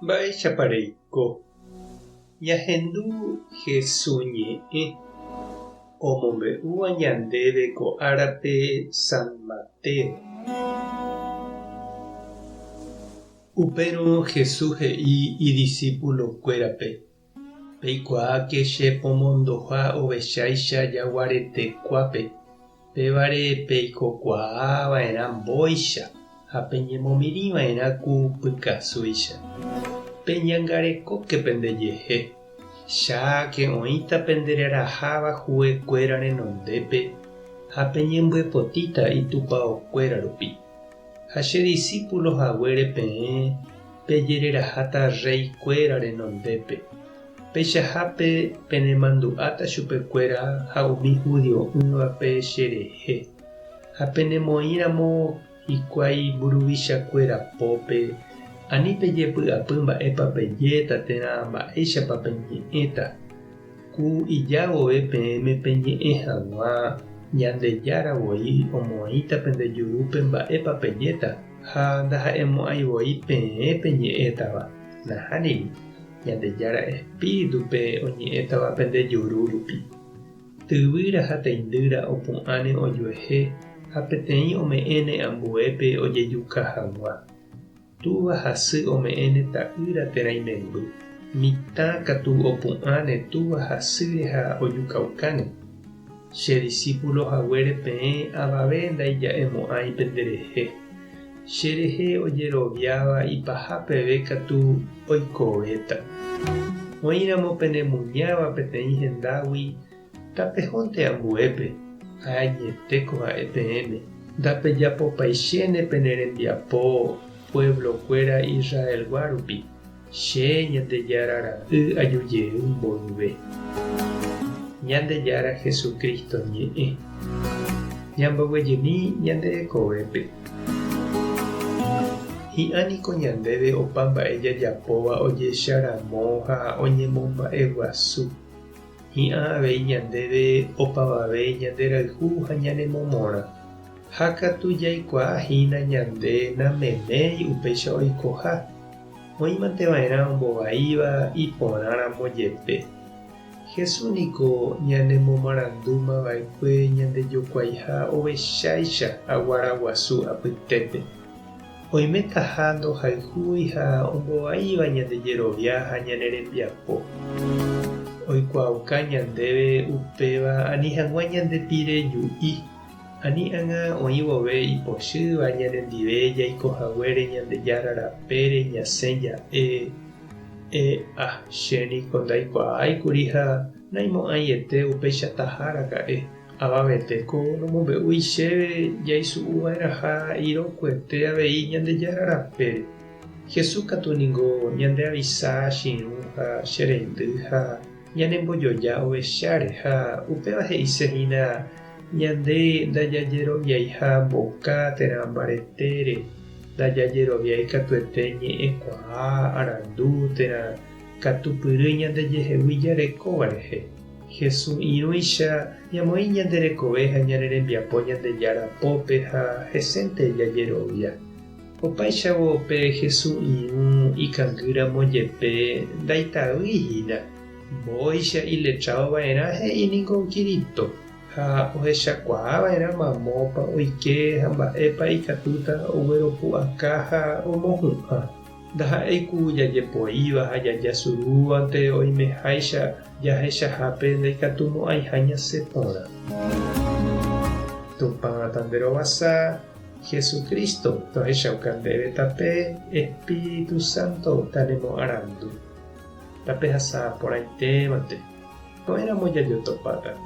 Mba'éichapa reiko? Ñahendu Hesu ñe'ẽ omombe'úva ñandéve ko árape San Mateo. Upérõ Jesús he'i idisípulokuérape, Peikuaáke che pomondoha ovecháicha jaguaretekuápe, pévare peikokuaa va'erã mbóicha ha peñemomirĩ va'erã ku pykasúicha. Peñangarekóke pendejehe, cháke oĩta pendereraháva huekuéra renondépe ha peñembyepotíta itupaokuéra rupi. Ha che disípulo haguére peẽ pejereraháta rreikuéra renondépe. Peichahápe penemandu'áta chupekuéra ha umi hudio'ỹvape cherehe. Ha penemoĩramo hikuái mburuvichakuéra pópe, ani pejepy'apy mba'épa pejéta térã mba'éichapa peñe'ẽta. Ku ija vove peẽme peñe'ẽ hag̃ua, Ñandejára voi omoĩta pende jurúpe mba'épa pejéta, ha ndaha'emo'ãi voi peẽ peñe'ẽtava. Nahániri, Ñandejára espíritupe oñe'ẽtava pende juru rupi. Tyvýra ha teindýra opu'ãne ojuehe ha peteĩ ome'ẽne ambuépe ojejuka hag̃ua. Túva ha sy ome'ẽne ta'ýra térã imemby. Mitã katu opu'ãne túva ha sýre ha ojukaukáne. Che disípulo haguére peẽ avave ndaija'emo'ãi penderehe. Che rehe ojeroviáva ipaha peve katu oikovéta. Oĩramo penemuñáva peteĩ hendágui, Tapehónte ambuépe, ha añetéko ha'e peẽme, ndapejapopaichéne pene rembiapo pueblo-kuéra Israelgua rupi, che, Ñandejára Ra'y aju jey mboyve. Ñandejára Jesucristo ñe'ẽ. Ñamboguejymi ñande rekovépe. Hi'ã niko ñandéve opa mba'e jajapóva ojecha ramo ha oñemomba'eguasu. Hi'ã avei ñandéve opavave ñande rayhu ha ñanemomorã. Ha katu jaikuaa hína ñande nameméi upéicha oikoha, oĩmante va'erã ombovaíva iporã ramo jepe. Jesús niko ñanemomarandúma va'ekue ñandejokuaiha ovecháicha aguara guasu apytépe. Oimetaha ndohayhúi ha ombovaíva ñande jerovia ha ñane rembiapo. Oikuaauka ñandéve upéva ani hag̃ua ñande pire ju'i, ani ág̃a oĩ vove ipochýva ñanendive jaiko haguére Ñandejára rapére ñasẽ ja'e, E'a, che niko ndaikuaáikuri ha naimo'ãiete upeichataha raka'e. Avavetéko nomombe'úi chéve jaisu'uva'erãha irokuete avei Ñandejára rapére. Jesús katu ningo ñandeavisa che irũ ha che reindy ha ñanembojoja ovecháre ha upéva he'ise hína ñande ndajajeroviaiha mboka térã mbaretére, ndajajeroviái katuete ñe'ẽkuaa, arandu térã katupyry ñandejehegui jarekóva rehe. Jesús irũicha ñamoĩ ñande rekove ha ñane rembiapo Ñandejára pópe ha hesénte jajerovia. Opáichavo pe Jesús irũ ikangýramo jepe ndaitavýi hína, mbóicha iletrádo va'erã he'i ningo Kirito, ha ohechakuaa va'erã mamópa oike ha mba'épa ikatúta ogueropu'aka ha omohu'ã. Ndaha'éi ku jajepoíva ha jajasurúvante oimeháicha jahechahápe ndaikatumo'ãiha ñasẽ porã. Tupã tanderovasa, Jesucristo tohechauka ndéve tape, Espíritu Santo tanemoarandu. Tapehasa porãitémante. Ko'ẽramo jajotopáta.